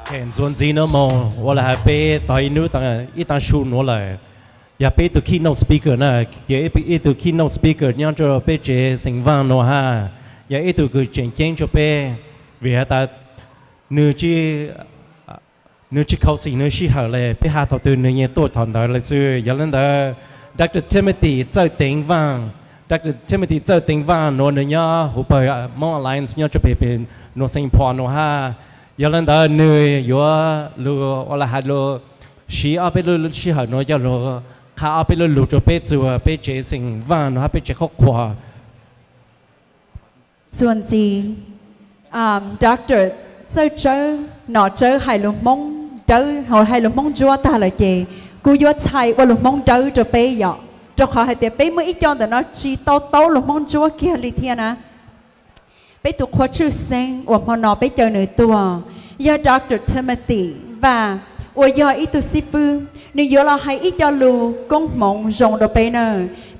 Ntxuav ntxiv no mus ua li hais peb tau ib hnub ib tag su nuav lawm, yog peb ib tug keynote speaker na, yog ib tug keynote speaker nyob rua peb tsev xeem Vaaj nuav hab, yog ib tug kws tseem ceeb rua peb, vim has tas nwg tsi khuv xim nwg sij hawm le, peb has thaum twg nwg yeej tuaj thaum ntawd le xwb. Yog le ntawd, Doctor Timothy Txawj Teev Vaaj, Doctor Timothy Txawj Teev Vaaj nuav nwg nyob huv pawg Hmong Alliance nyob rua peg peg nuav Saint Paul nuav hab. Yog le ntawd nwg yuav lug ua li hais lug siv ob peb lub sij hawm nuav coj lug qha ob peb lub lug rua peb txug peb tsev xeem Vaaj nuav hab peb tsev qhuab qhuas. Txuas ntxiv, Doctor Txawj Tsawb, Nom Tsawb hais lug Hmoob dawb, hais lug Hmoob Ntsuab tag lawm ces kuv yuav txhais ua lug Hmoob dawb rua peb yom, rua qhov hais tias peb muaj ib co ntawm no tsi tau taub lug Hmoob Ntsuab kiag li thiab na. Peb tug qhua tshwj xeeb uas hmo no peb caw nws tuaj yog Doctor Timothy Vaj, uas yog ib tug xib fwb, nws yuav los hais ib co lug koob hmoov zoo rua peb na.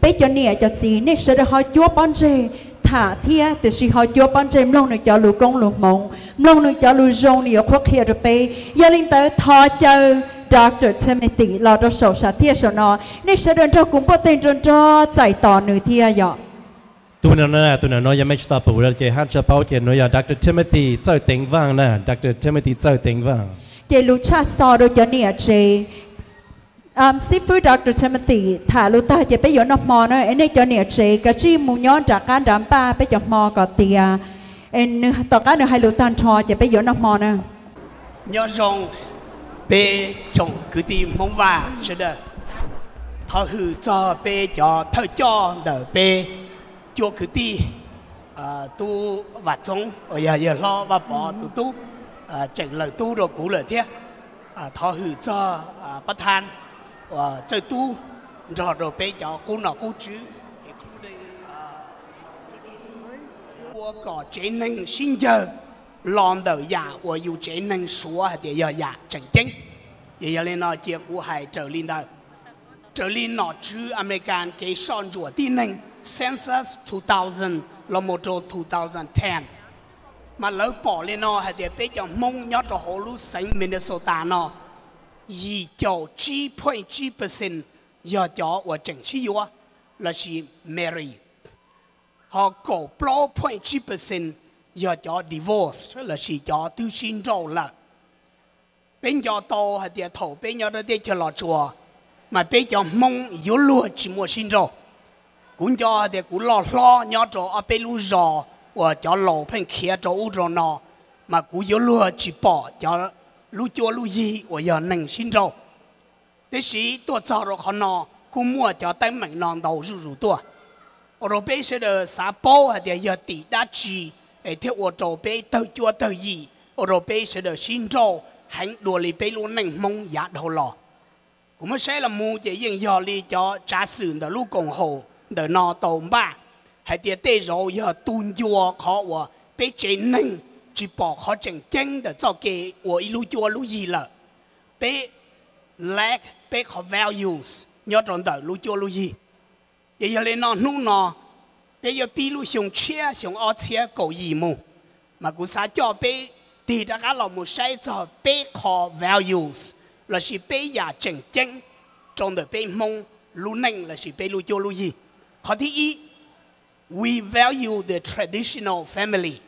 Peb cov niam cov txiv nej sawv daws ho cuab pob ntseg tham thiab, tiam sis ho cuab pob ntseg mloog nws cov lug koob lug hmoov, mloog nws cov lug zoo nws yuav qhuab qhia rua peb. Yog li ntawd thov caw Doctor Timothy los rau saum sam thiaj saum no, nej sawv daws nrog kuv npuaj teg nrog nrog txais tos nws thiab yom. Tus no, tus no yog mej tsi tau pum ces hab tsi paub ces nuav yog Doctor Timothy Txawj Teev Vaaj na, Doctor Timothy Txawj Teev Vaaj. Ces lug tshaj xov rau cov niam tsev. Xib fwb Doctor Timothy tham lug tag ces peb yuav noj hmo na, es nej cov niam tsev kav tsij mus nyob nram qab nrad npaj peb cov hmo kom tiav, es tom qab nws hais lug tag nrho ces peb yuav noj hmo na. Nyob zoo peb tsoom kwv tij Hmoob Vaj sawv daws. Thov hwm txog peb cov thawj coj ntawm peb cuab kwv tij, tub Vam Txoov uas yog yawg hlob Vaj Pov tus tub, tseem lawm tub rau kuv lawm thiab. Thov hwm txog pab thab uas txawj tub nrog rau peb cov qub nom qub tswv, ua kom tsev neeg sib ncawg los ntawm yam uas yus tsev neeg suav hais tias yog yam tseem ceeb. Ces yog li no cia kuv hais raws li ntawd. Raws li nom tswv Amelikas kev soj ntsuam tib neeg Census two thousand los mus rau two thousand ten, mas lawv pom li no hais tias peb cov Hmoob nyob rau hauv lub xeev Minnesota no, yim caum tsib point tsib percent yog cov uas tseem sib yuav lossis marry, ho kaum plaub point tsib percent yog cov divorce lossis cov twb sib nrauj lawm. Peb nco tau hais tias thaum peb nyob rau teb chaws Los Tsuas, mas peb cov Hmoob yuav luag tsis muaj sib nrauj. Kuv nco hais tias kuv loj hlob nyob rau ob peb lub zos uas cov laus pheej khiav rau ub rau no, mas kuv yuav luag tsis pom cov lub cuab lub yig uas yog neeg sib nrauj. Tiam sis tuaj txog rau qhov no, kuj muaj cov teeb meem no ntau zuj zus tuaj, ua rau peb sawv daws xav paub hais tias yog tim dab tsi es thiaj ua rau peb tawg cuab tawg yig, ua rau peb sawv daws sib nrauj heev dua li peb lub neej Hmoob yav dhau los. Kuv muab saib los mus ces yeej yog li cov tsav xwm ntawm lub koom haum ntawm no tau npaj hais tias tej zaum yog tu ncua qhov uas peb tsev neeg tsis pom qhov tseem ceeb ntawm txoj kev ua ib lub cuab lub yig lawm. Peb lack peb qhov values nyob rau ntawm lub cuab lub yig. Ces yog li no hnub no peb yuav pib lub xyoo tshiab xyoo ob txhiab kaum yim mus, mas kuv xav coj peb tig rov qab los mus saib txog peb qhov values lossis peb yam tseem ceeb rau ntawm peb Hmoob lub neej lossis peb lub cuab lub yig. Qhov thib ib, we value the traditional family.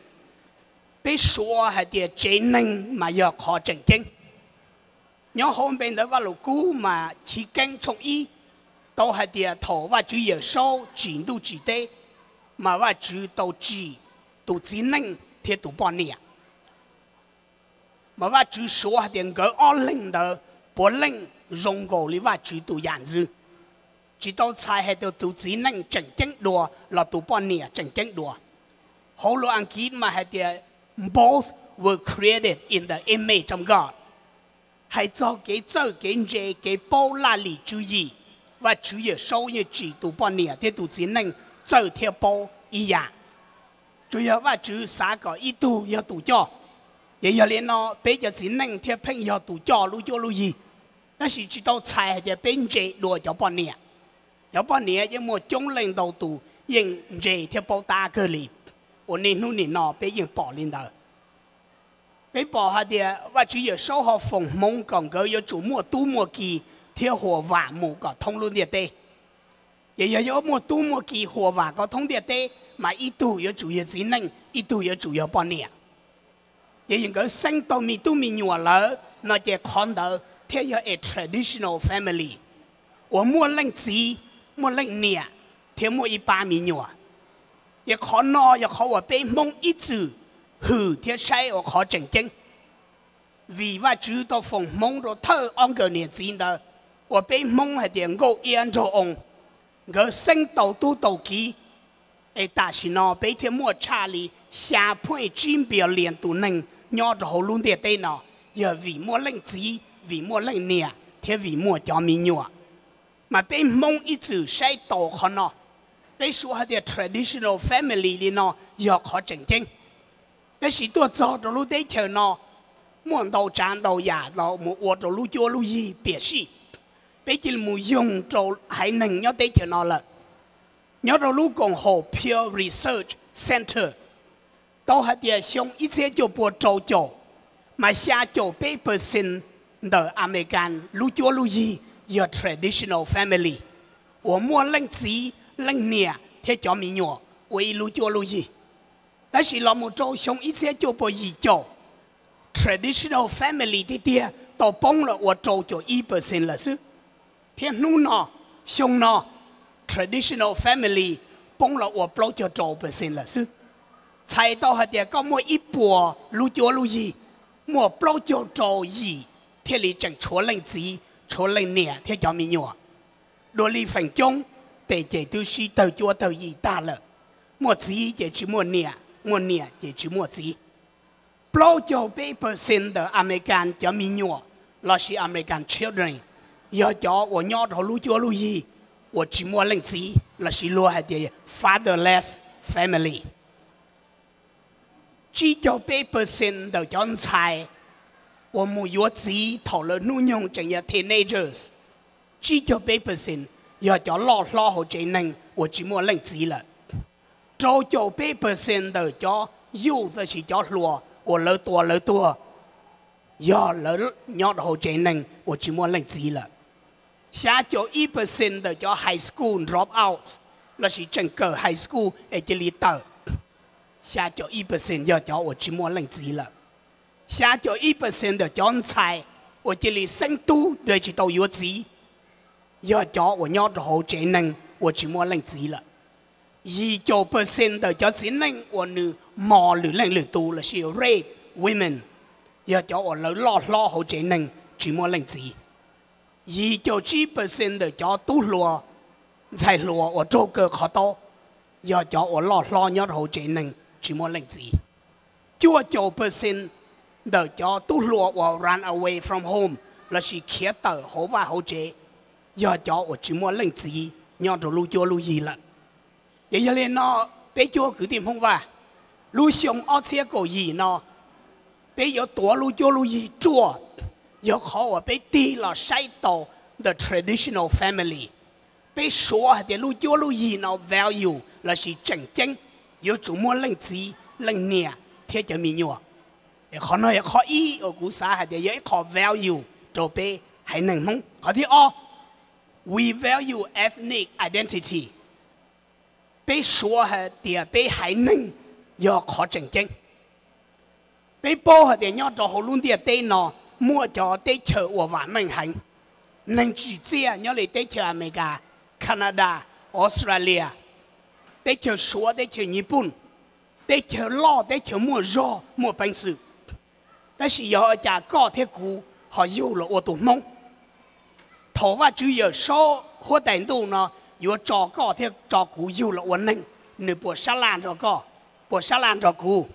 Peb suav hais tias tsev neeg mas yog qhov tseem ceeb. Nyob hauv npe ntawv Vajluskub mas Chiv Keeb tshooj ib tau hais tias thaum Vajtswv Yawmsaub tsim ntuj tsim teb, mas Vajtswv tau tsim tus txiv neej thiab tus poj niam. Mas Vajtswv suav hais tias nkawd ob leeg ntawd puav leej zoo nkaus li Vajtswv tus yam ntxwv. Tsis tau txhais hais tias tus txiv neej tseem ceeb dua los tus poj niam tseem ceeb dua. Hauv lus Askiv mas hais tias both were created in the image of God. Hais txog kev txawj kev ntse kev paub laj lim tswv yim, Vajtswv Yawmsaub yeej tsim tus poj niam thiab tus txiv neej txawj thiab paub ib yam. Tsuas yog Vajtswv xav kom ib tug yog tus coj. Ces yog li no peb cov txiv neej thiaj pheej yog tus coj lub cuab lub yig. Tab sis tsis tau txhais hais tias peb ntse dua cov poj niam. Cov poj niam yeej muaj coob leej ntau tus yeej ntse thiab paub tab kawg li, uas niaj hnub nim no peb yeej pom li ntawd. Peb pom hais tias Vajtswv Yawmsaub ho foom hmoov kom nkawd yuav tsum muaj tub muaj ki thiab huam vam mus kom thoob lub ntiaj teb. Ces yog yuav muaj tub muaj ki huam vam kom thoob ntiaj teb, mas ib tug yuav tsum yog txiv neej, ib tug yuav tsum yog poj niam. Ces yog nkawd xeeb tau me tub me nyuam lawm no ces qhov ntawd thiaj yog a traditional family uas muaj leej txiv, muaj leej niam thiab muaj ib pab me nyuam. Ces qhov no yog qhov uas peb Hmoob ib txwm hwm thiab saib ua qhov tseem ceeb. Vim Vajtswv tau foom hmoov rau thawj ob nkawm niam txiv ntawd uas peb Hmoob hais tias nkauj iab nraug oo, nkawd xeeb tau tub tau kiv, es tam sim no peb thiaj muaj tshaj li xya point tsib billion tus neeg nyob rau hauv lub ntiaj teb no, yog vim muaj leej txiv, vim muaj leej niam thiab vim muaj cov me nyuam. Mas peb Hmoob ib txwm saib taus qhov no, peb suav hais tias traditional family li no yog qhov tseem ceeb. Tab sis tuaj txog rau lub teb chaws no, muaj ntau tsav ntau yam los mus ua rau lub cuab lub yig piam sij. Peb cia li mus yoog rau haiv neeg nyob teb chaws no lawm. Nyob rau lub koom haum Pew Research Center tau hais tias xyoo ib txhiab cuaj pua rau caum, mas xya caum peb percent ntawm Amelikas lub cuab lub yig yog traditional family uas muaj leej txiv, leej niam thiab cov me nyuam ua ib lub cuab lub yig. Tab sis los mus rau xyoo ib txhiab cuaj pua yim caum, traditional family tiag tiag tau poob los ua rau caum ib percent lawm xwb. Thiab hnub no, xyoo no, traditional family poob los ua plaub caug rau percent lawm xwb. Txhais tau hais tias koj muaj ib puas lub cuab lub yig, muaj plaub caug rau yim thiaj li tseem tshuav leej txiv, tshuav leej niam thiab cov me nyuam. Dua li feem coob, tes ces twb sib tawg cuab tawg yig tag lawm. Muaj txiv ces tsis muaj niam, muaj niam ces tsis muaj txiv. Plaub caug peb percent ntawm Amelikas cov me nyuam lossis American children yog cov uas nyob rau hauv lub cuab lub yig uas tsis muaj leej txiv lossis luag hais tias fatherless family. Tsib caug peb percent ntawm cov ntxhais uas mus yuav txiv thaum lawv hnub nyoog tseem yog teenagers, tsib caug peb percent yog cov loj hlob hauv tsev neeg uas tsis muaj leej txiv lawm. Rau caum peb percent ntawm cov youth lossis cov hluas uas lawv tua lawv tuag yog lawv nyob rau hauv tsev neeg uas tsis muaj leej txiv lawm. Xya caum ib percent ntawm cov high school dropout lossis tseem kawm high school es cia li tawm, xya caum ib percent yog cov uas tsis muaj leej txiv lawm. Xya caum ib percent ntawm cov ntxhais uas cia li xeeb tub nrog tsis tau yuav txiv, yog cov uas nyob rau hauv tsev neeg uas tsis muaj leej txiv lawm. Yim caum percent ntawm cov txiv neej uas nws mos lwm leej lwm tus lossis rape women, yog cov uas lawv loj hlob hauv tsev neeg tsis muaj leej txiv. Yim caum tsib percent ntawm cov tub hluas, ntxhais hluas uas raug kaw qhov taub, yog cov uas loj hlob nyob rau hauv tsev neeg tsis muaj leej txiv. Cuaj caum percent ntawm cov tub hluas uas run away from home lossis khiav tawm hauv vaj hauv tsev, yog cov uas tsis muaj leej txiv nyob rau lub cuab lub yig lawm. Ces yog li no, peb cuab kwv tij Hmoob Vaj, lub xyoo ob txhiab kaum yim no, peb yuav tuav lub cuab lub yig ruaj, yog qhov uas peb tig los saib taus the traditional family. Peb suav hais tias lub cuab lub yig no value lossis tseem ceeb, yuav tsum muaj leej txiv, leej niam thiab cov me nyuam. Es qhov no yog qhov ib uas kuv xav hais tias yog ib qho value rau peb haiv neeg Hmoob. Qhov thib ob, we value ethnic identity. Peb suav hais tias peb haiv neeg yog qhov tseem ceeb. Peb paub hais tias nyob rau hauv lub ntiaj teb no muaj cov teb chaws uas vam meej heev, neeg tsim txiaj nyob li teb chaws Amelikas, Canada, Australia, teb chaws Suav, teb chaws Nyij Pooj, teb chaws loj, teb chaws muaj zog muaj peev xwm. Tab sis yog ua cas koj thiab kuv ho yug los ua tus Hmoob? Thaum Vajtswv Yawmsaub huab tais ntuj no yuav tso koj thiab tso kuv yug los ua neeg, nws puas sab laj nrog koj, puas sab laj nrog kuv?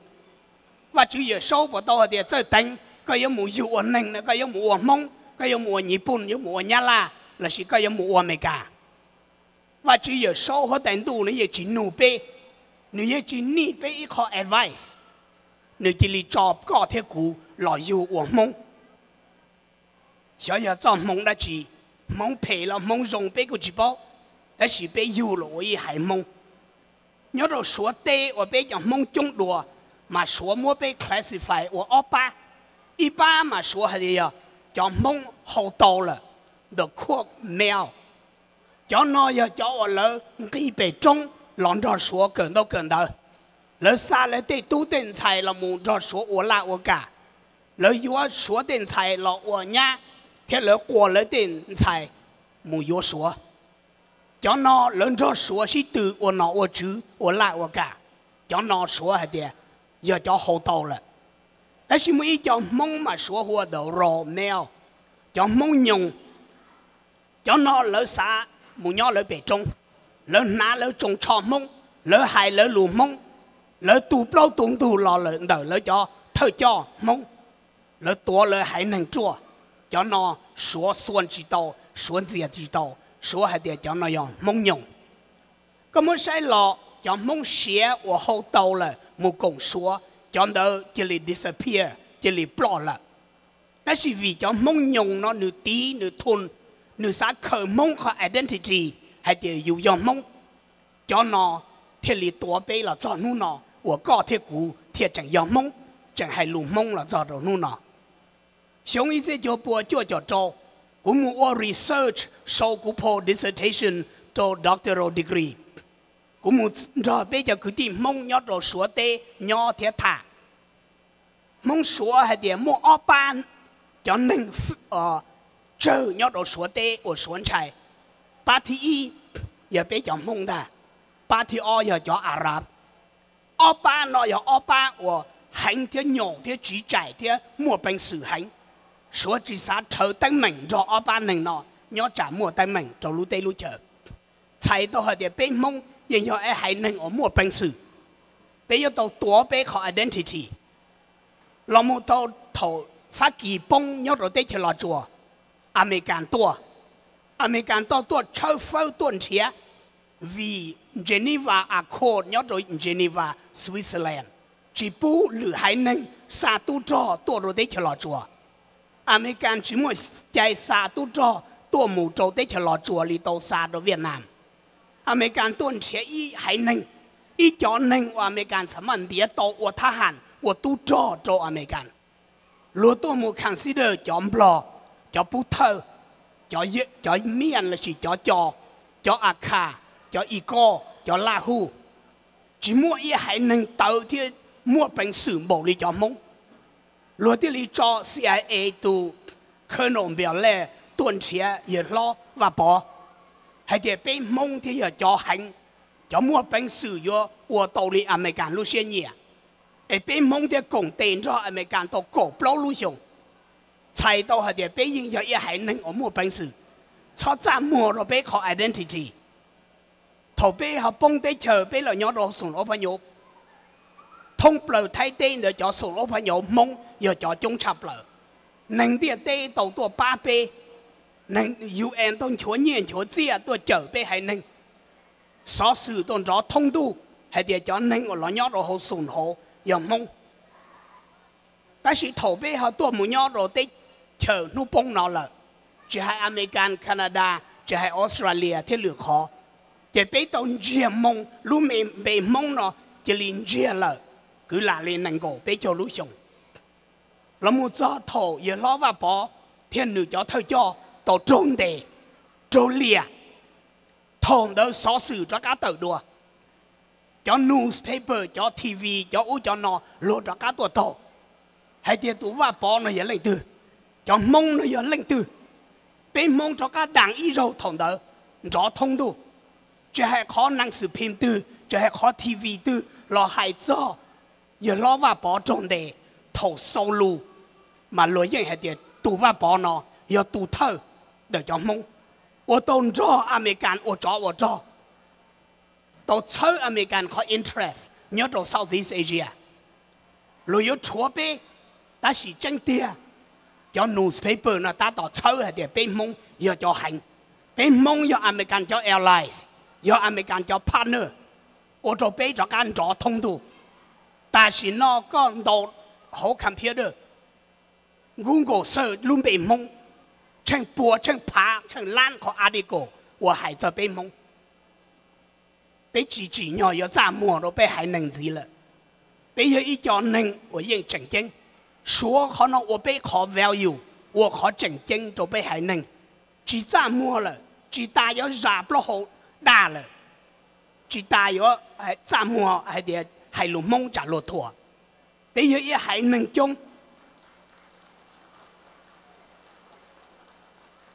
Vajtswv Yawmsaub puas tau hais tias, Txawj Teev, koj yuav mus yug ua neeg no koj yuav mus ua Hmoob, koj yuav mus ua Nyij Pooj, yuav mus ua Nyab Laj, lossis koj yuav mus ua Amelikas? Vajtswv Yawmsaub huab tais ntuj no yeej tsis nug peb, nws yeej tsis nij peb ib qho advice, nws cia li tso koj thiab kuv los yug ua Hmoob. Xyov yog txoj hmoo dab tsi, hmoov phem los hmoov zoo peb kuj tsis paub, tab sis peb yug los ua ib haiv Hmoob. Nyob rau Suav teb uas peb cov Hmoob coob dua, mas Suav muab peb classify ua ob pab, Ib pab mas Suav hais tias yog cov Hmoob hau tau lawm, the cooked meal. Cov no yog cov uas lawv nqis pem roob los nrog Suav kawm ntaub kawm ntawv. Lawv xa lawv tej tub tej ntxhais los mus nrog Suav ua laj ua kam. Lawv yuav Suav tej ntxhais los ua nyab, thiab lawv quas lawv tej ntxhais mus yuav Suav. Cov no lawv nrog Suav sib tw ua nom ua tswv ua laj ua kam. Cov no Suav hais tias yog cov hau tau lawm. Tab sis muaj ib co Hmoob mas Suav hu ua the raw meal, cov Hmoob nyoos. Cov no lawv xav mus nyob lawv pem roob, lawv hnav lawv tsoos tsho Hmoob, lawv hais lawv lus Hmoob, lawv tu plaub tu ntug los lawm ntawm lawv cov thawj coj Hmoob, lawv tuav lawv haiv neeg ruaj. Cov no Suav xuas tsis tau, Suav ntxias tsis tau, Suav hais tias cov no yog Hmoob nyoos. Koj muab saib los cov Hmoob siav uas hau tau lawm mus koom Suav, cov ntawd cia li disappear, cia li ploj lawm. Tab sis vim cov Hmoob nyoos no nws tiv nws thun, nws xav khaws Hmoob qhov identity hais tias yus yog Hmoob, cov no thiaj li tuav peb los txog hnub no uas koj thiab kuv thiaj tseem yog Hmoob, tseem hais lus Hmoob los txog rau hnub no. Xyoo ib txhiab cuaj pua cuaj caum rau, kuv mus ua research sau kuv post dissertation rau doctoral degree. Kuv mus nrog peb cov kwv tij Hmoob nyob rau Suav teb nyob thiab tham. Hmoob Suav hais tias muaj ob pab cov neeg tsawg nyob rau Suav teb uas Suav ntshai. Pab thib ib yog peb cov Hmoob ntag, pab thib ob yog cov Arab. Ob pab no yog ob pab uas heev thiab nyaum thiab tsiv tsaim thiab muaj peev xwm heev. Suav tsis xav rhawv teeb meem nrog ob pab neeg no nyob tsam muaj teeb meem rau lub teb lub chaw. Txhais tau hais tias peb Hmoob yeej yog ib haiv neeg uas muaj peev xwm, peb yuav tau tuav peb qhov identity. Los mus tau thaum Fab Kis poob nyob rau teb chaws Los Tsuas, Amelikas tuaj, Amelikas tau tuaj tshawb fawb tuaj nrhiav, vim Geneva Accord nyob rau Geneva, Switzerland, tsis pub lwm haiv neeg xa tub rog tuaj rau teb chaws Los Tsuas. Amelikas tsis muaj cai xa tub rog tuaj mus rau teb chaws Los Tsuas li tau xa rau Vietnam. Amelikas tuaj nrhiav ib haiv neeg, ib cov neeg uas Amelikas xam maj ntiav tau ua thab ham ua tub rog rau Amelikas. Luag tuaj mus consider cov Nplog, cov Pub Thawj, cov Miaj lossis cov Co, cov Akha, cov Ikoj, cov Laj Huj. Tsis muaj ib haiv neeg tawv thiab muaj peev xwm npaum li cov Hmoob. Luag thiaj li tso CIA tus Colonel Npias Lej tuaj nrhiav yawg hlob Vaj Pov, hais tias peb Hmoob thiaj yog cov heev, cov muaj peev xwm yuav ua tau li Amelikas lub siab nyiam. Es peb Hmoob thiaj koom tes nrog Amelikas tau kaum plaub lub xyoos. Txhais tau hais tias peb yeej yog ib haiv neeg uas muaj peev xwm. Txhob txaj muag rau peb qhov identity. Thaum peb ho poob teb chaws peb los nyob rau xoom ub pha nyuv, thoob plaws Thaib teb ntawd cov xoom ub pha nyuv Hmoob yog cov coob tshaj plaws. Neeg ntiaj teb tau tuaj pab peb, neeg UN tau nchuav nyiaj nchuav txiaj tuaj cawm peb haiv neeg. Xov xwm tuaj nrov thoob ntuj hais tias cov neeg uas los nyob rau hauv xoom hauv yog Hmoob. Tab sis thaum peb ho tuaj mus nyob rau teb chaws hnub poob no lawm, tsis hais Amelikas, Canada, tsis hais Australia thiab lwm qhov, ces peb tau ntsiag moo lub me npe Hmoob no cia li ntsiag lawm, kwv lam li nees nkaum peb caug lub xyoos. Los mus txog thaum yawg hlob Vaj Pov thiab nws cov thawj coj tau raug ntes, raug liam, thaum ntawd xov xwm rov qab tawm dua. Cov newspaper, cov TV, cov ub cov no luag rov qab tuaj taug hais tias tus Vaj Pov no yog leej twg, cov Hmoob no yog leej twg. Peb Hmoob rov qab daas ib zaug thaum ntawd nrov thoob ntuj. Tsis hais qhov nees xwm phim twg, tsis hais qhov TV twg los hais txog yawg hlob Vaj Pov raug ntes, thaum xaus lus mas luag yeej hais tias tus Vaj Pov no yog tus thawj ntawm cov Hmoob uas tau nrog Amelikas ua tsov ua rog, tau txhawb Amelikas qhov interest nyob rau Southeast Asia. Luag yuav rhuav peb, tab sis tseeb tiag cov newspaper no tab tom txhawb hais tias peb Hmoob yog cov heev, peb Hmoob yog Amelikas cov allies, yog Amelikas cov partner, ua rau peb rov qab nrov thoob ntuj. Tam sim no koj ntaus hauv computer, Google search lub npe Hmoob, tsheej pua tsheej phav tsheej lab qhov article uas hais txog peb Hmoob. Peb tsis tsim nyog yuav txaj muag rau peb haiv neeg ntxiv lawm. Peb yog ib co neeg uas yeej tseem ceeb, Suav qhov no ua peb qhov value, ua qhov tseem ceeb rau peb haiv neeg. Tsis txaj muag lawm, tsis tas yuav zam plaub hau daj lawm, tsis tas yuav txaj muag hais tias hais lus Hmoob tsam luag thuam. Peb yog ib haiv neeg coob.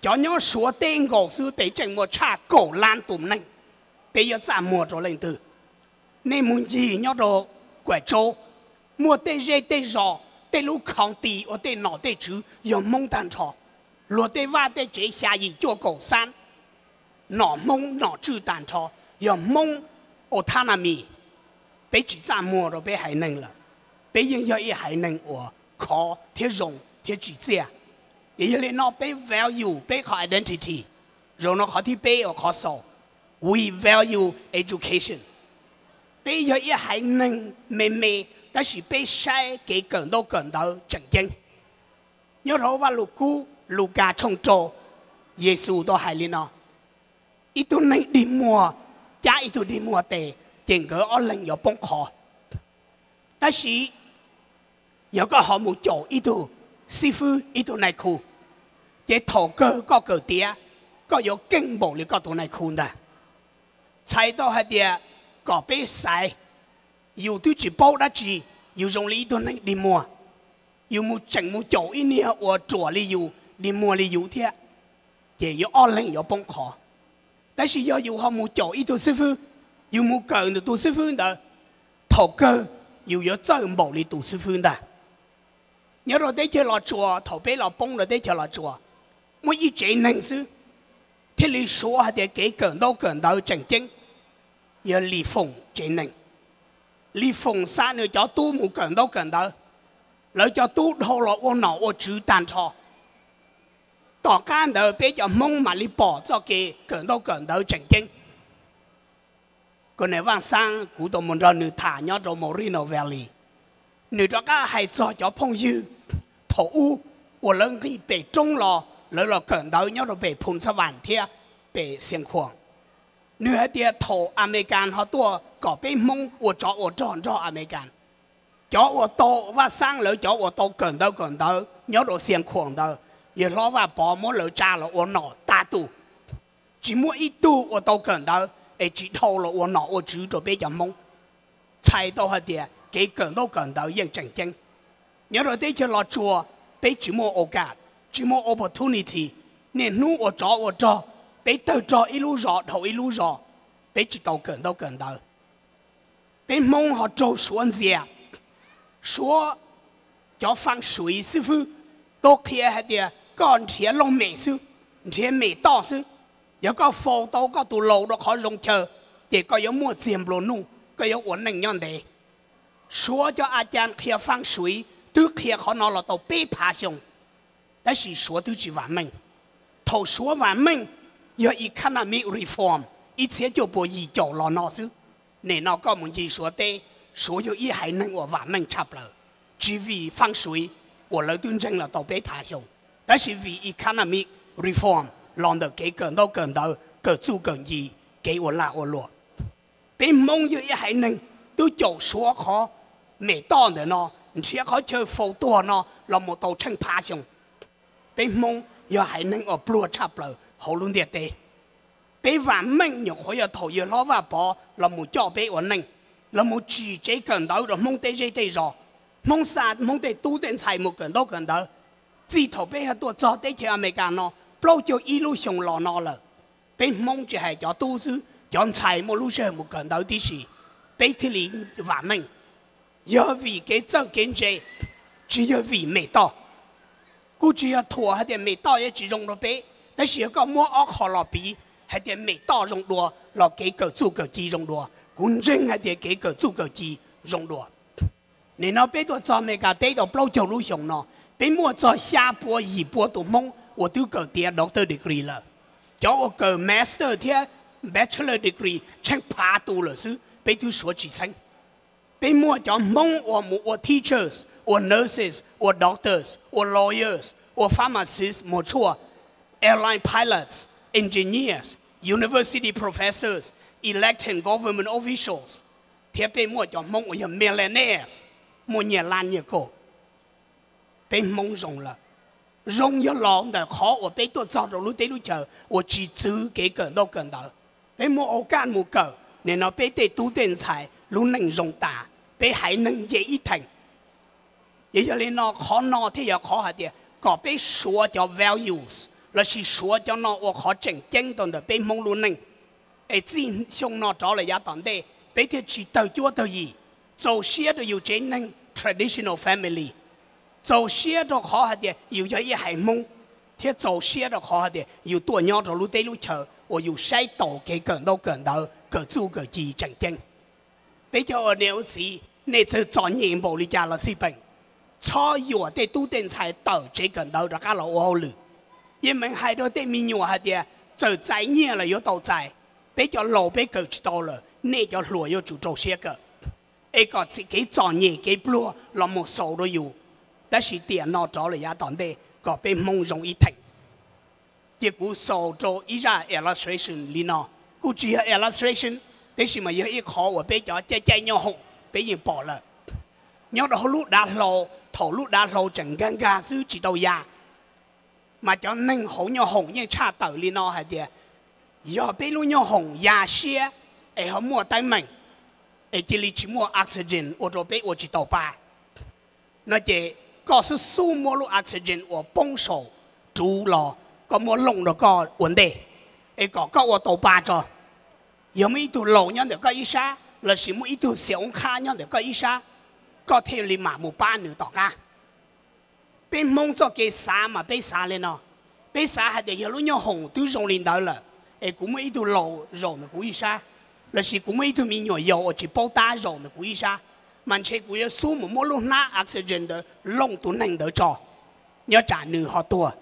Cov nyob Suav teb nkaus xwb peb tseem muaj tshaj kaum lab tus neeg. Peb yuav txaj muag rau leej twg? Nej mus ncig nyob rau Kuam Tsaub, muaj tej zej tej zos, tej lub county uas tej nom tej tswv yog Hmoob tag nrho. Luag tej vaj tej tsev xya yim cuaj kaum xab, nom Hmoob nom tswj tag nrho, yog Hmoob autonomy. Peb tsis txaj muag rau peb haiv neeg lawm. Peb yeej yog ib haiv neeg uas khov thiab zoo thiab tsim txiaj. Ces yog li no peb value peb qhov identity. Zaum no qhov thib peb uas qhov xaus, we value education. Peb yog ib haiv neeg me me, tab sis peb saib kev kawm ntaub kawm ntawv tseem ceeb. Nyob rau Vaj Lug Kub Lukas tshooj rau, Yexus tau hais li no: Ib tug neeg dig muag cab ib tug dig muag tes, ces nkawd ob leeg yuav poob qho. Tab sis yog koj ho mus caum ib tug xib fwb, ib tug nais khu, ces thaum kawg koj kawm tiav, koj yuav keej npaum li koj tus nais khu ntag. Txhais tau hais tias kom peb xaiv, yus twb tsis paub dab tsi, yus zoo li ib tug neeg dig muag, yus mus tseem mus caum ib niag uas ruam li yus, dig muag li yus thiab, ces yus ob leeg yuav poob qho. Tab sis yog yus ho mus caum ib tug xib fwb, yus mus kawm ntawm tus xib fwb ntawd, thaum kawg yus yuav txawj npaum li tus xib fwb ntag. Nyob rau teb chaws Los Tsuas, thaum peb los poob rau teb chaws Los Tsuas, muaj ib tsev neeg xwb thiaj li suav hais tias kev kawm ntaub kawm ntawv tseem ceeb, yog Lis Foom tsev neeg. Lis Foom xa nws cov tub mus kawm ntaub kawm ntawv, lawv cov tub dhau los ua nom ua tswv tag nrho. Tom qab ntawd peb cov Hmoob mam li pom txoj kev kawm ntaub kawm ntawv tseem ceeb. Koj niam Vaj Xaab, kuv tau mus nrog nws tham nyob rau Moreno Valley. Nws rov qab hais txog cov phooj ywg thaum ub uas lawv nqis pem roob los, lawv los kawm ntawv nyob rau pem Phoo Xab Vam thiab pem Xiav Khuam. Nws hais tias thaum Amelikas ho tuaj kom peb Hmoob ua tsov ua rog nrog Amelikas, cov uas tau, Vaj Xaab lawv cov uas tau kawm ntawv kawm ntawv nyob rau Xiav Khuam ntawd, yawg hlob Vaj Pov muab lawv tsa los ua nom tag tus. Tsis muaj ib tug uas tau kawm ntawv es tsis dhau los ua nom ua tswv rau peb cov Hmoob. Txhais tau hais tias kev kawm ntaub kawm ntawv yeej tseem ceeb. Nyob rau teb chaws Los Tsuas, peb tsis muaj okaj, tsis muaj opportunity. Niaj hnub ua tsov ua rog, peb tawg rog ib lub zos dhau ib lub zos, peb tsis tau kawm ntaub kawm ntawv. Peb Hmoob ho raug Suav ntxias. Suav cov feng shui xib fwb tau qhia hais tias koj nrhiav looj mem xwb, nrhiav mem toj xwb. Yog koj faus tau koj tus laus rau qhov zoo chaw, ces koj yuav muaj txiag nplua nuj, koj yuav ua neej nyob ntev. Suav cov a cas qhia feng shui twb qhia qhov no los tau peb phav xyoo, tab sis Suav twb tsis vam meej. Thaum Suav vam meej yog economic reform ib txhiab cuaj puas yim caum los no xwb. Nim no koj mus ncig Suav teb, Suav yog ib haiv neeg uas vam meej tshaj plaws, tsis vim feng shui uas lawv twb ntseeg los tau peb phav xyoo, tab sis vim economic reform los ntawm kev kawm ntaub kawm ntawv, kawm txuj kawm nci, kev ua lag ua luam. Peb Hmoob yog ib haiv neeg twb caum Suav qhov mem toj ntawm no, nrhiav qhov chaw faus tuag no los mus tau tsheej phav xyoo. Peb Hmoob yog haiv neeg uas pluag tshaj plaws hauv lub ntiaj teb. Peb vam meej nyuam qhuav yog thaum yawg hlob Vaj Pov los mus coj peb ua neej, los mus tsim tsev kawm ntawv rau Hmoob tej zej tej zos. Hmoob xa Hmoob tej tub tej ntxhais mus kawm ntaub kawm ntawv. Txij thaum peb tuaj txog teb chaws Amelikas no plaub caug ib lub xyoo los no lawm, peb Hmoob tsis hais cov tub xwb, cov ntxhais muaj lub sij hawm mus kawm ntawv tib si, peb thiaj li vam meej. Yog vim kev txawj kev ntse, tsis yog vim mem toj. Kuj tsis yog thuam hais tias mem toj yuav tsis zoo rau peb, tab sis yog koj muab ob qho los piv hais tias mem toj zoo dua los kev kawm txuj kawm ci zoo dua, kuv ntseeg hais tias kev kawm txuj kawm ci zoo dua. Nim no peb tuaj txog Amelikas teb tau plaub caug lub xyoo no, peb muaj txog xya pua yim pua tus Hmoob uas twb kawm tiav doctor degree lawm. Cov uas kawm master thiab bachelor degree tsheej phav tus lawm xwb, peb twb suav tsis txheeb. Peb muaj cov Hmoob uas mus ua teachers, ua nurses, ua doctors, ua lawyers, ua pharmacists muag tshuaj, airline pilots, engineers, university professors, elected government officials, thiab peb muaj cov Hmoob uas yog millionaires, muaj nyiaj lab nyiaj kauj. Peb Hmoob zoo lawm. Zoo yog los ntawm qhov uas peb tuaj txog rau lub teb lub chaws uas tsis txwv kev kawm ntaub kawm ntawv. Peb muaj okaj mus kawm, nim no peb tej tub tej ntxhais lub neej zoo tas, peb haiv neeg nce ib theem. Ces yog li no qhov no thiaj yog qhov hais tias kom peb suav cov values lossis suav cov no ua qhov tseem ceeb rau ntawm peb Hmoob lub neej. Es txij xyoo no rov los yav tom ntej peb thiaj tsis tawg cuab tawg yim, txaus siab rau yus tsev neeg traditional family, txaus siab rau qhov hais tias yus yog ib haiv Hmoob, thiab txaus siab rau qhov hais tias yus tuaj nyob rau lub teb lub chaws uas yus saib taus kev kawm ntaub kawm ntawv, kawm txuj kawm ci tseem ceeb. Peb cov ua niam ua txiv, nej txawm txom nyem npaum li cas los xij peem, txhob yuam tej tub tej ntxhais tawm tsev kawm ntawv rov qab los ua hauj lwm. Yeej meem hais rau tej me nyuam hais tias txawm txais nyiaj los yuav tau txais, peb cov laus peb kawm tsis tau lawm, nej cov hluas yuav tsum rau siab kawm, es kom kev txom nyem kev pluag los mus xaus rau yus. Tab sis tiam no rov los yav tom ntej kom peb Hmoob zoo ib theem. Ces kuv xaus rau ib zaj illustration li no, kuj tsis yog illustration, tab sis mas yog ib qhov uas peb cov caij caij nyoob hoom peb yeej pom lawm. Nyob rau hauv lub dav hlau, thaum lub dav hlau tseem nkag nkag xwb tsis tau ya, mas cov neeg hauv nyoob hoom yeej tshaj tawm li no hais tias, yog peb lub nyoob hoom ya siab es ho muaj teeb meem, es cia li tsis muaj oxygen ua rau peb ua tsis tau pa no ces koj xub xub muab lub oxygen uas poob saum ruv los koj muab looj rau koj ua ntej, es kom koj ua tau pa tso. Yog muaj ib tug laus nyob ntawm koj ib sab lossis muaj ib tug xiam oob qhab nyob ntawm koj ib sab, koj thiaj li mam mus pab nws tom qab. Peb Hmoob txoj kev xav mas peb xav li no, peb xav hais tias yog lub nyoob hoom twb zoo li ntawd lawm, es kuv muaj ib tug laus zaum ntawm kuv ib sab, lossis kuv muaj ib tug me nyuam yaus uas tsis paub tab zaum ntawm kuv ib sab, mas ntshe kuv yuav xub mus muab lub hnab oxygen ntawd looj tus neeg ntawd tso, nyob tsam nws ho tuag.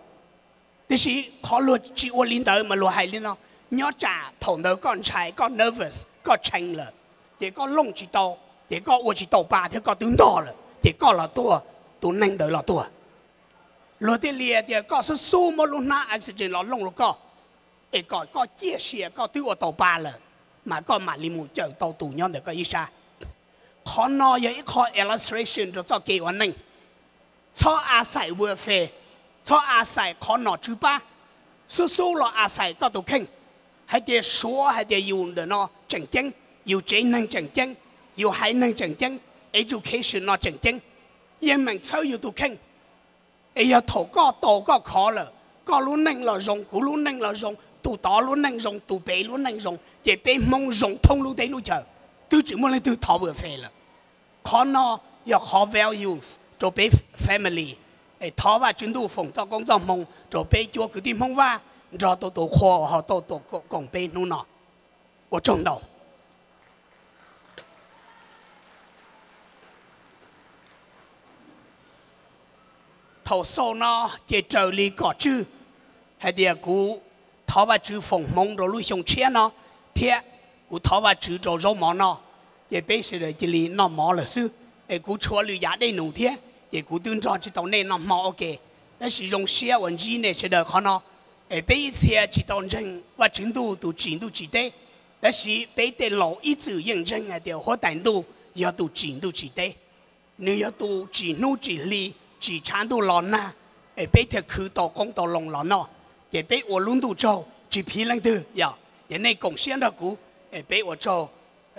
Tiam sis qhov luag tsis ua li ntawd mas luag hais li no, nyob tsam thaum ntawd koj ntshai, koj nervous, koj tshee lawm, ces koj looj tsis tau, ces koj ua tsis tau pa thiab koj twb ntog lawm ces koj los tuag, tus neeg ntawd los tuag. Luag thiaj li tias koj xub xub muab lub hnab oxygen los looj rau koj, es kom koj ciaj sia koj twb ua tau pa lawm, mas koj mam li mus cawm tau tus nyob ntawm koj ib sab. Qhov no yog ib qho illustration rau txoj kev ua neej. Txhob a xais welfare, txhob a xais qhov nom tswv pab, xub xub los a xais koj tus kheej, hais tias suav hais tias yus ntawm no tseem ceeb, yus tsev neeg tseem ceeb, yus haiv neeg tseem ceeb, education no tseem ceeb, yeej meem txhawb yus tus kheej. Es yog thaum koj tau koj khov lawm, koj lub neej los zoo, kuv lub neej los zoo, tus tod lub neej zoo, tus pem lub neej zoo, ces peb Hmoob zoo thoob lub teb lub chaws, twb tsis muaj leej twg thov welfare lawm. Qhov no yog qhov values rau peb family. Es thov Vajtswv ntuj foom txoj koob txoj hmoo rau peb cuab kwv tij Hmoob Vaj nrog tau tus qhua uas ho tau tuaj koom peb hnub no. Ua tsaug ntau. Thaum xaus no ces raws li kom tswj hais tias kuv thov Vajtswv foom hmoov rau lub xyoo tshiab no, thiab kuv thov Vajtswv rau zaub mov noj, ces peb sawv daws cia li noj mov lawm xwb. Es kuv tshuav lwm yam dej num thiab, ces kuv twb nrog tsis tau nej noj hmo ua ke. Tab sis zoo siab uas ntsib nej sawv daws qhov no. Es peb ib txhia tsis tau ntseeg Vajtswv ntuj tus tsim ntuj tsim teb, tab sis peb tej laus ib txwm yeej ntseeg hais tias huab tais ntuj yog tus tsim ntuj tsim teb. Nws yog tus tsim hnub tsim hli, tsim tshav ntuj los nag, es peb thiaj khwv tau qoob tau loo los noj. Ces peb ua lub ntuj tsaug tsis phiv leej twg yom. Ces nej koom siab nrog kuv, es peb ua tsaug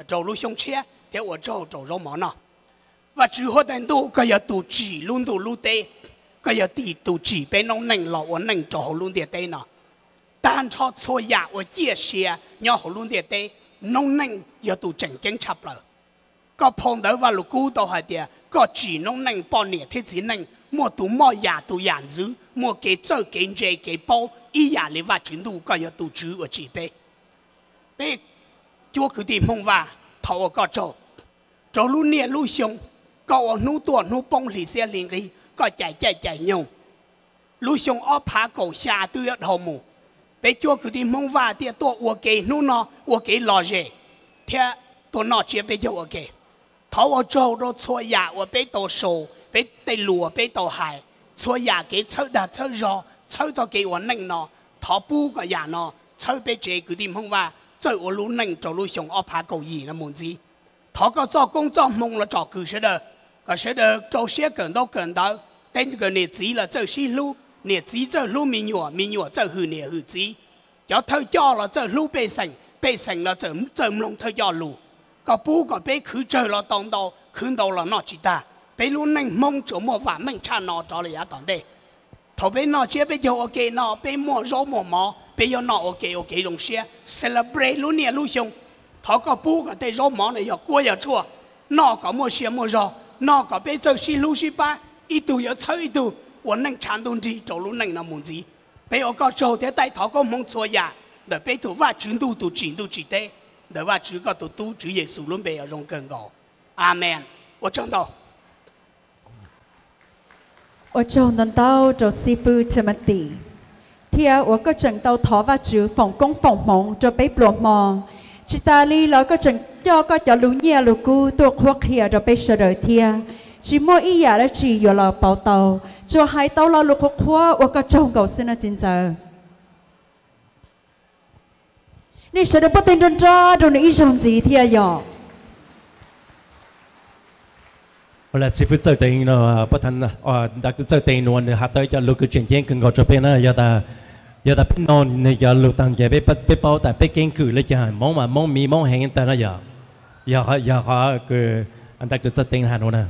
rau lub xyoo tshiab thiab ua tsaug rau zaub mov noj. Vajtswv huab tais ntuj, koj yog tus tsim lub ntuj lub teb, koj yog tus tsim peb noob neej los ua neej rau hauv lub ntiaj teb no. Tag nrho txhua yam uas ciaj sia nyob hauv lub ntiaj teb, noob neej yog tus tseem ceeb tshaj plaws. Koj phau ntawv Vajluskub tau hais tias koj tsim noob neej poj niam thiab txiv neej muaj tus moj yam tus yam ntxwv, muaj kev txawj kev ntse kev paub ib yam li Vajtswv ntuj, koj yog tus tswv uas tsim peb. Peb cuab kwv tij Hmoob Vaj, thov ua koj tsaug rau lub niaj lub xyoo, koj ua hnub tuaj hnub poob hli xiab hli nqig, koj cais caij cais nyoog. Lub xyoo ob phav kaum xya twb yuav dhau mus, peb cuab kwv tij Hmoob Vaj thiaj tuaj ua ke hnub no ua kev lom zem thiab tuaj noj tsiab peb caug ua ke. Thov ua tsaug rau txhua yam uas peb tau sau, peb tej lus uas peb tau hais, txhua yam kev txhawb dag txhawb zog, txhawb txoj kev ua neej no. Thov pub kom yam no txhawb peb tsev kwv tij Hmoob Vaj txawj ua lub neej rau lub xyoo ob phav kaum yim no mus ntxiv. Thov koj txoj koob txoj hmoo los tsom kwm sawv daws, kom sawv daws rau siab kawm ntaub kawm ntawv, Tej nkawd niam txiv los txawj sib hlub, niam txiv txawj hlub me nyuam, me nyuam txawj hwm niam hwm txiv. Cov thawj coj los txawj hlub pej xeem, pej xeem los txawj mloog thawj coj lus. Koj pub kom peb khwv tsawg los tau ntau, khwv ntau los noj tsis tag. Peb lub neej Hmoob tsuas muaj vam meej tshaj no rov los yav tom ntej. Thaum peb noj tsiab peb caug ua ke no, peb muaj zaub muaj mov, peb yuav noj ua ke ua kev zoo siab, celebrate lub niaj lub xyoo. Thov koj pub kom tej zaub mov no yog kuab yog tshuaj, noj kom muaj sia muaj zog, noj kom peb txawj sib hlub sib pab, ib tug yuav txhawb ib tug, ua neej tshav ntuj nrig rau lub neej no mus ntxiv. Peb ua koj tsaug thiab taij thov koob hmoov txhua yam ntawm peb tus Vajtswv ntuj tus tsim ntuj tsim teb, ntawm Vajtswv koj tus Tub Tswv Yexus lub npe uas zoo kawg nkaus. Amees. Ua tsaug ntau. Ua tsaug ntau ntau rau xib fwb Timothy, thiab uas koj tseem tau thov Vajtswv foom koob foom hmoov rau peb pluas hmo. Tsis tas li los koj tseem coj koj cov lus nyiaj lus kub tuaj qhuab qhia rau peb sawv daws thiab. Tsis muaj ib yam dab tsi yuav los pauv tau, tsuas hais tau lo lus qhuav qhuav ua koj tsaug nkaus xwb nawb txiv ntxawm. Nej sawv daws pub tej nroj nroj rau nws ib zaug ntxiv thiab yog. Ua li xib fwb Txawj Teev no, pab thav, Doctor Txawj Teev no nws has tau ib co lus kws tseem ceeb kawg nkaus rau peb na. Yog tas peb nug nws cov lus tag ces peb paub tas peb keeb kwm li cas, Hmoob mas Hmoob miv Hmoob heev tag no yog. Yog qhov kws Doctor Txawj Teev has no na.